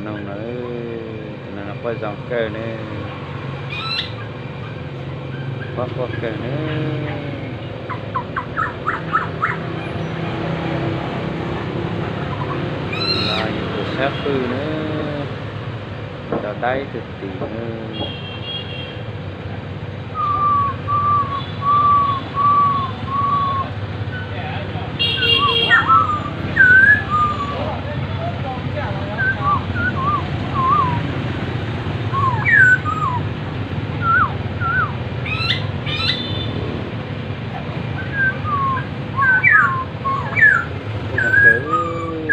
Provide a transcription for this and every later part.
Noog no, tus noog no quaj zoo kawg ne, quaj quaj kawg ne. No yog tus sab fwj na, cov dab ib tug tim na. Quaj kawg,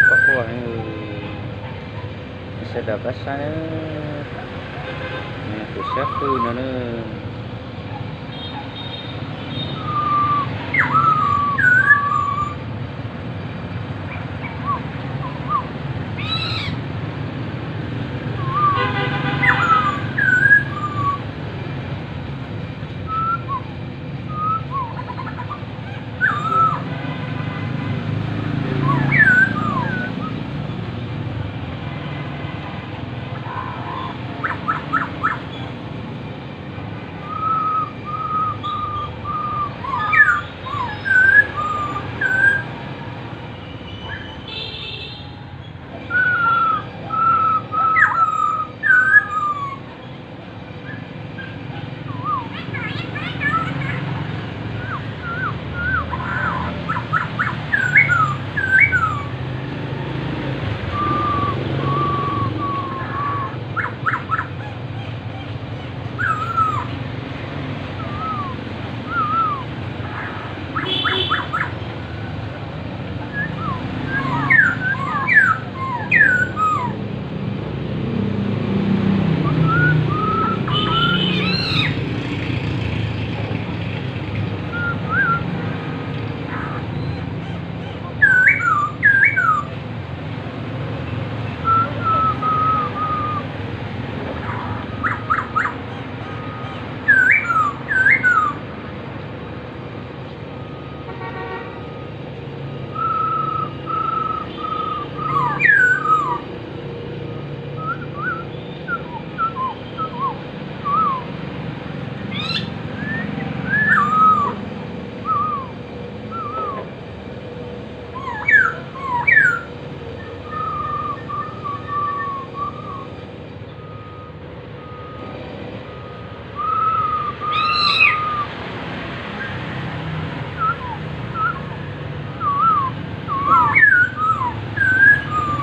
quaj quaj heev. Sawv daws pab saib, tus sab fwj no na.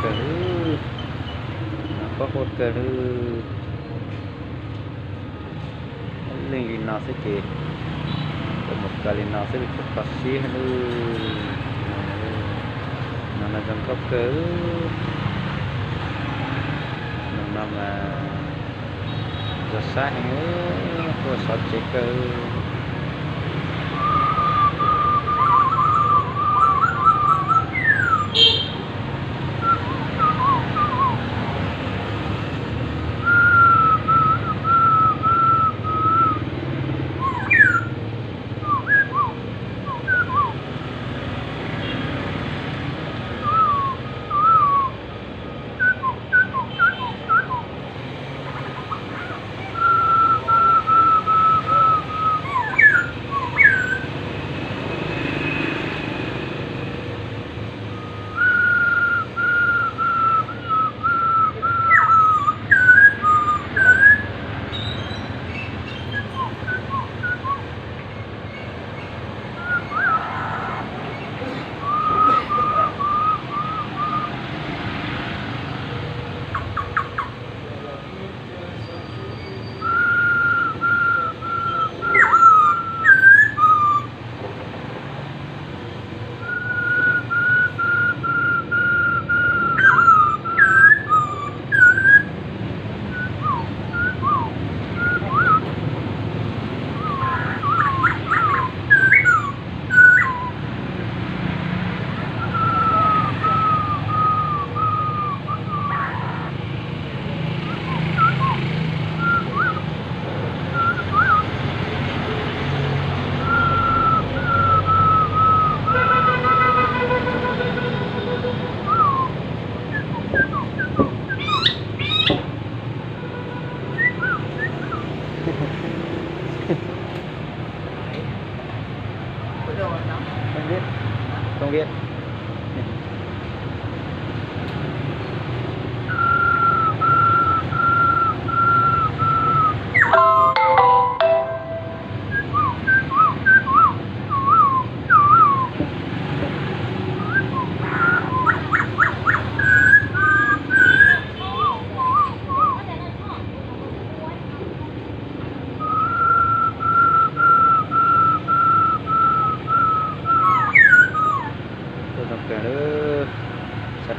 Kawg, no quaj quaj kawg li. Leej li no xwb ces, mus kawg li no xwb li, kho siab heev li. No no zoo nkauj kawg. No no mas zoo sab heev, quaj sov tsev kawg.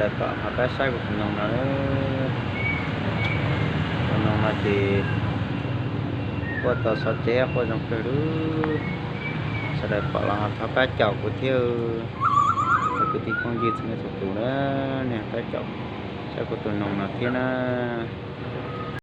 Pom ho pab saib kuv tus noog no, tus noog no ces quaj tau xov teb quaj zoo kawg li. Sawv daws pom los ho thov pab caum kuv thiab, cov kwv tij phooj ywg txhua leej txhua tus na, nej pab caum saib kuv tus noog no thiab na.